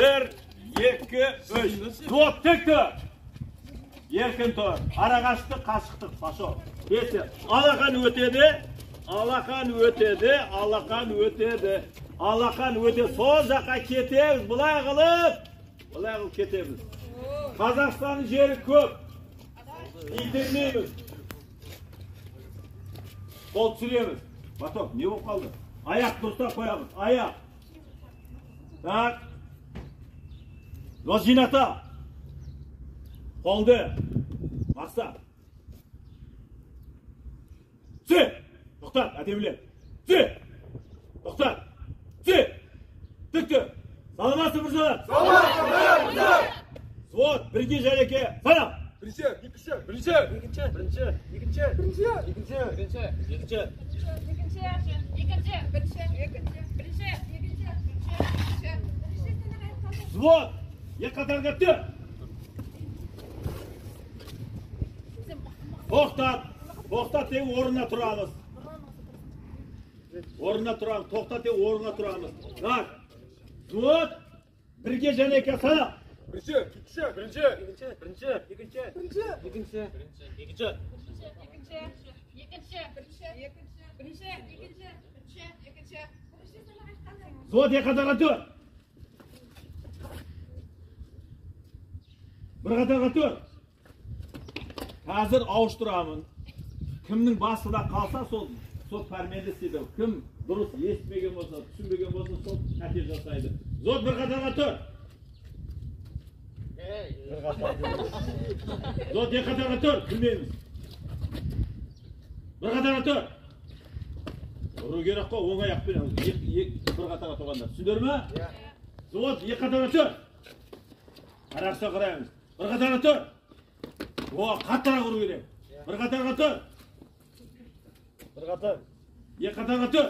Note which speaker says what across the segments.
Speaker 1: 1, 2, 3. Взвод тік тұр. Еркін тұр. Арақашықтық, қашықтық. Пошел. Бесі. Алақан өтеді. Алақан өтеді. Алақан өтеді. Алақан өте. Сол жаққа кетеміз. Былай қылып. Былай қылып кетеміз. Қазақстанның жері көп. Итермейміз. Қол түсіреміз. Потом не болып қалды? Аяқ дұрыстап қоямыз. Аяқ. Так. Жол жината. Қолды. Мақсат. Түсе. Тоқтат, әдемілеп. Түсе. Тоқтат. Түсе. Тік тұр. Саламатсыз мырзалар.
Speaker 2: Саламатсыз мырзалар.
Speaker 1: Взвод, бірге жәнеке. Санап.
Speaker 2: Бірінші, екінші, бірінші, екінші, бірінші, екінші, бірінші, екінші, бірінші, екінші,
Speaker 3: екінші, екінші, бірінші, екінші, бірінші, екінші, бірінші, бірінші.
Speaker 1: Взвод, екі қатарға түр. Тоқтат, тоқтат деп орнына тұрамыз. Орнына тұрамыз, тоқтат деп орнына тұрамыз. Так, взвод, бірге жәнеке санап.
Speaker 2: Бірінші, екінші, бірінші, екінші, бірінші, екінші, бірінші, екінші, бірінші, екінші,
Speaker 3: екінші, екінші, бірінші, екінші, бірінші, екінші, бірінші, екінші.
Speaker 1: Взвод, екі қатарға тұр. Бір қатарға тұр. Қазір ауыстырамын. Кімнің басында қалса, сол пәрменді істейді. Кім дұрыс естімеген болса, түсінбеген болса, сол қате жасайды. Взвод, бір қатарға тұр. Bir қатарға. Взвод, екі қатарға тұр. Күлмейміз. Бір қатарға тұр. Ұру керек қой, оң аяқпен бір қатарға тұрғанда. Түсіндер ме? Взвод, екі қатарға тұр. Қарақша қараймыз. Бір қатарға тұр. О, қаттырақ ұру керек. Бір қатарға тұр.
Speaker 2: Бір қатар.
Speaker 1: Екі қатарға тұр.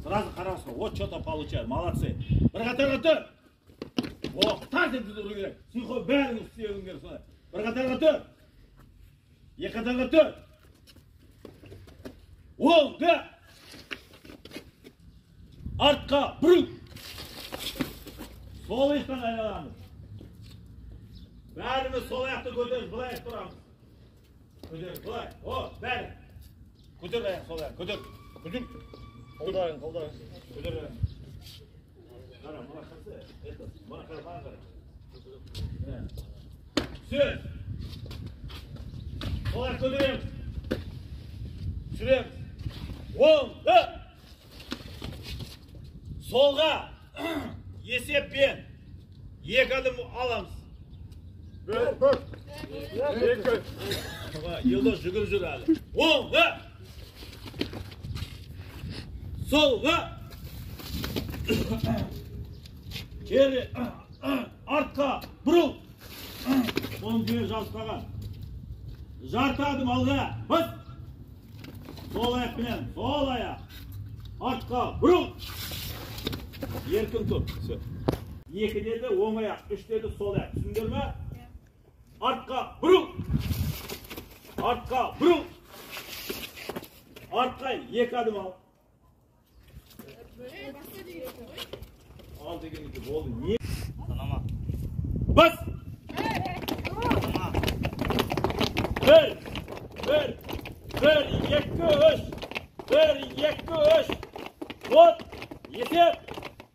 Speaker 1: Сразу қарақша. Вот что-то получает. Молодцы. Бір қатарға тұр. О, тарт етіп ұру керек. Сүйқо бәріңіз істеуің керек солай. Бір қатарға тұр. Екі қатарға тұр. Оңға. Артқа бұрыл. Сол иықтан айналамыз. Бәріміз сол аяқты көтеріп, былай тұрамыз. Көтеріп, былай. О, бәрі. Көтер аяқ, сол аяқ. Көтер. Көтер.
Speaker 2: Қолдайын, қолдайын.
Speaker 1: Көтер аяқ. Қара, мына қарсы. Мына қара, маған қара. Түсір. Сол аяқ көтереміз. Түсіреміз. Оңға. Солға есеппен екі адым аламыз.
Speaker 2: Bir, bir, екі.
Speaker 1: Елдос жүгіріп жүр әлі. Оңға. Солға. Кері, артқа, бұрыл. Оң жүйе жазып қалған. Жарты адым алға. Бас. Сол аяқпенен, сол аяқ. Артқа, бұрыл. Еркін тұр. Екі деді, оң аяқ, үш деді, сол аяқ. Түсіндер ме? Артқа, бұрыл. Артқа, бұрыл. Артқа екі адым ал. Ал дегенде болды. Не?
Speaker 2: Санама.
Speaker 1: Бас. 1, 1, 1, 2, 3. 1, 2, 3. Вот. Есеп.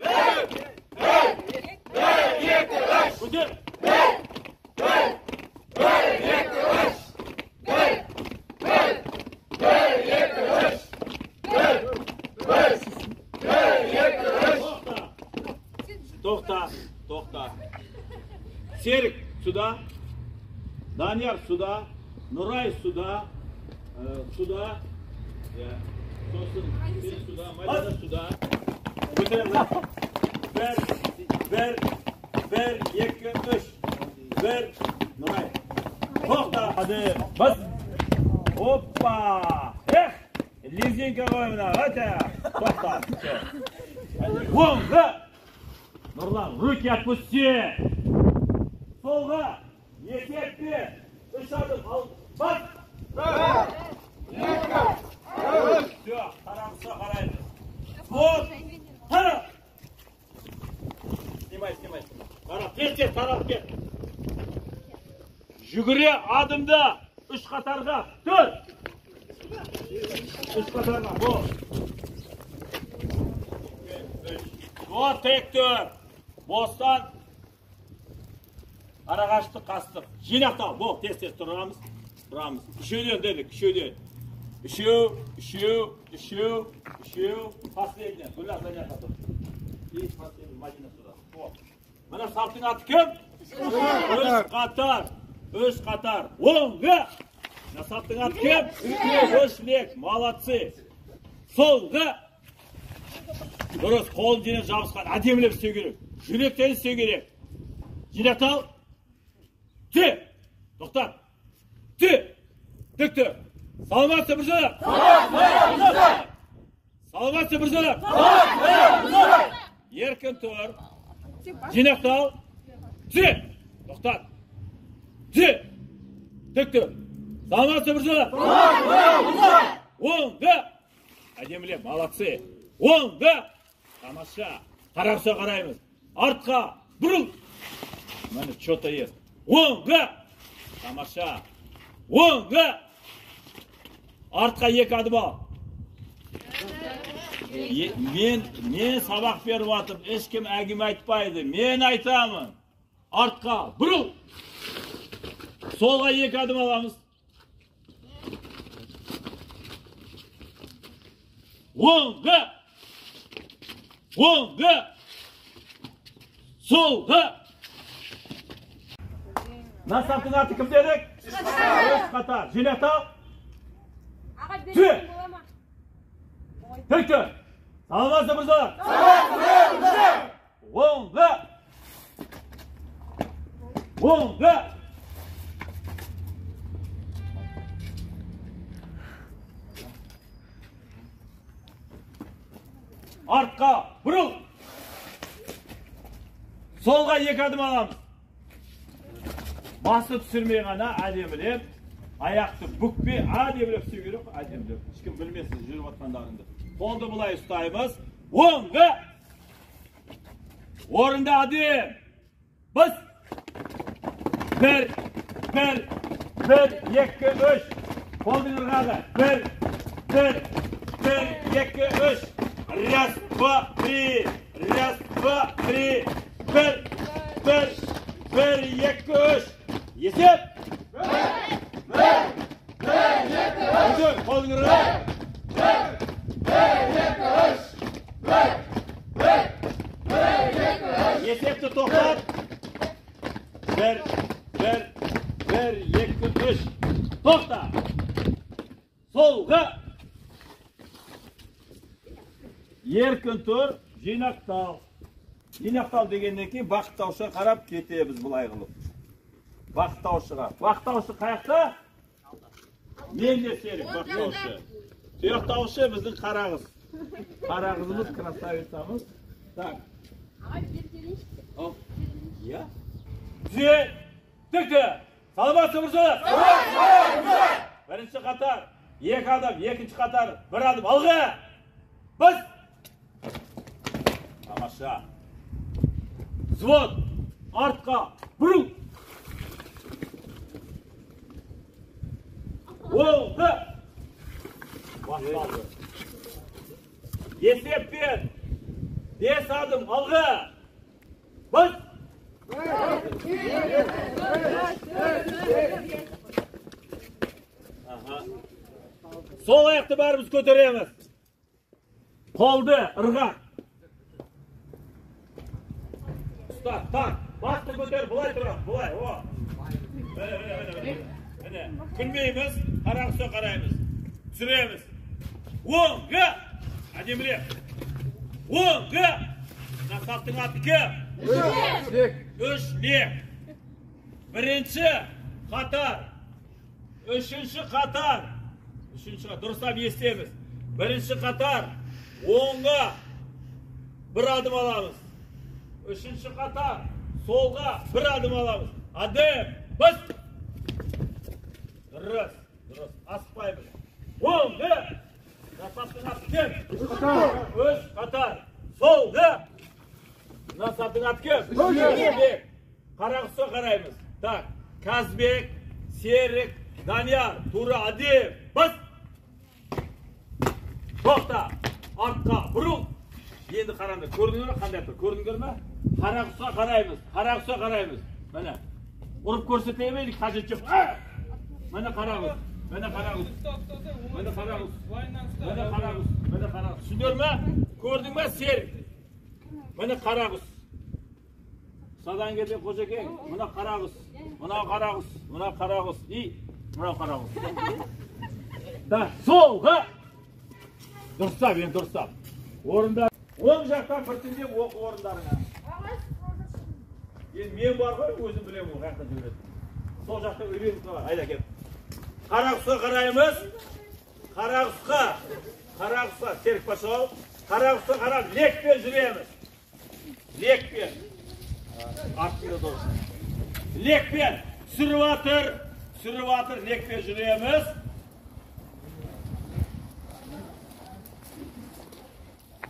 Speaker 2: 1, 1, 1, 2, 3.
Speaker 1: Көтер.
Speaker 2: 1, 1, 1, 2, 3. 1, 1, 1, 2, 3. 1, 1, 1, 2, 3.
Speaker 1: Тоқта, тоқта. Серік сюда, Данияр сюда, Нұрай сюда, сюда, сосын сен сюда, Майдана сюда. Көтереміз. 1, 1, 1, 2, 3. 1, Нұрай. Тоқта. Hadi, бас. Опа! Эх! Лезгинка ғой мына. Өте. Тоқта. Оңға. Нұрлан, руки отпусти. Солға. Есеппен. 3 адым. Ал, бас.
Speaker 2: 1, 2, 3.
Speaker 1: Все, қараңғыса қараймыз. Вот, қара. Снимай, снимай. Жүгіре адымда. Үш қатарға. Тұр. Үш қатарға. Бол. 2, тек тұр. Бостан. Арағашты қастық. Жинақтал. Бол. Тез-тез тұрамыз. Тұрамыз. Үшеуден дедік. Үшеуден. Үшеу, үшеу, үшеу, үшеу. Последний. Гүлназ ана тұр. И последний. Мадина сюда. Мына саптың аты кім? Үш қатар. Үш қатар. Оңға. Мына саптың аты кім? Үш лек. Молодцы. Солға. Дұрыс, қолын дене жабысқан. Әдемілеп істеу керек. Жүректен істеу керек. Жинақтал. Тү. Тоқтат. Тү. Тік тұр. Саламатсыз мырзалар. Саламатсыз мырзалар. Еркін тұр. Жинақтал. Тү. Тоқтат. Тү. Тік тұр. Саламатсыз мырзалар. Оңға. Әдемілеп, молодцы. Оңға. Тамаша. Қарақша қараймыз. Артқа. Бұрыл. Міне, что-то есть. Оңға. Тамаша. Оңға. Артқа екі адым ал. Мен сабақ беріп жатырмын, ешкім әңгіме айтпайды. Мен айтамын. Артқа бұрыл. Солға екі адым аламыз. Оңға. Оңға. Солға. Мына саптың аты кім дедік? Үш қатар. Жинақтал. Тү. Тік тұр. Саламатсыз мырзалар. Оңға. Оңға. Артқа бұрыл. Солға екі адым аламыз. Басты түсірмей ғана әдемілеп, аяқты бүкпей әдемілеп істеу керек, әдемілеп. Ешкім білмесін жүріп жатқандарыңды. Қолды былай ұстаймыз. Оңға. Орында әдем. Бас. 1, 1, 1, 2, 3. Қолдың ырғағы. 1, 1, 1, 2, 3. Раз, два, три. Раз, два, три. 1, 1, 1, 2, 3. Есеп. 1, 1, 1, 2, 3. Қолдың ырғағы. 1, 1, 2, 3. 1, 1, 1, 2, 3. Есепті тоқтат. 1, 1, 1, 2, 3. Тоқта. Солға. Еркін тұр, жинақтал. Жинақтал дегеннен кейін бақыттаушыға қарап кетеміз былай қылып. Бақыттаушыға. Бақыттаушы қаяқта? Мен де серік бақыттаушы. Тұяқтаушы біздің қара қыз. Қара қызымыз, красавицамыз. Так. Иә. Түзе, тік тұр. Саламатсыз мырзалар. Бірінші қатар, екі адам, екінші қатар, бір адым. Алға. Бас. Тамаша. Взвод. Артқа. Бұрыл. Оңға. Басталды. Есеппен. 5 адым алға. Бас. Сол аяқты бәріміз көтереміз. Қолды ырғақ. Ұста, так. Басты көтер, былай тұрады, былай. О. Міне, міне, міне. Күлмейміз, қараңғыса қараймыз. Түсіреміз. Оңға. Әдемілеп. Оңға. Мына саптың аты кім? Үш лек. Бірінші қатар. Үшінші қатар. Үшінші қатар. Дұрыстап естеміз. Бірінші қатар. Оңға бір адым аламыз. Үшінші қатар. Солға бір адым аламыз. Адым. Бас. Дұрыс. Дұрыс. Асықпаймыз. Оңға. Мына саптың аты кім? Үш қатар. Солға. Мына саптың аты кім? Үш. Қарақұсқа қараймыз. Так. Казбек, Серік, Данияр, тура әдем, бас. Тоқта, артқа бұрыл. Енді қараңдар, көрдіңдер ме қандай тұр? Көрдіңдер ме? Қара құсқа қараймыз, қара құсқа қараймыз. Міне, ұрып көрсетейін бе, қажет жоқ. Міне қараңыз, міне қараңыз. Міне қараңыз, міне қараңыз, міне қараңыз. Түсіндіңдер ме? Көрдің бе, Серік? Міне қарағыз. Садан келген қожекең, мына қарағыз, мына қарағыз, мына қарағыз, и мына қарағыз. Да, солға. Дұрыстап, енді дұрыстап. Орында, оң жақтан біртіндеп оқы орындарыңа. Енді мен бар ғой, өзім білемін ғой, қаяқта жіберетін. Сол жақта үйреніп қалар, айда кел. Қарағұсқа қараймыз. Қарағұсқа, қарағұсқа, Серік пошел. Қарағұсқа қарап, лекпен жүреміз. Лекпен. Артында дұрыс. Лекпен түсіріп жатыр, түсіріп жатыр, лекпен жүреміз.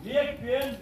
Speaker 1: Лекпен.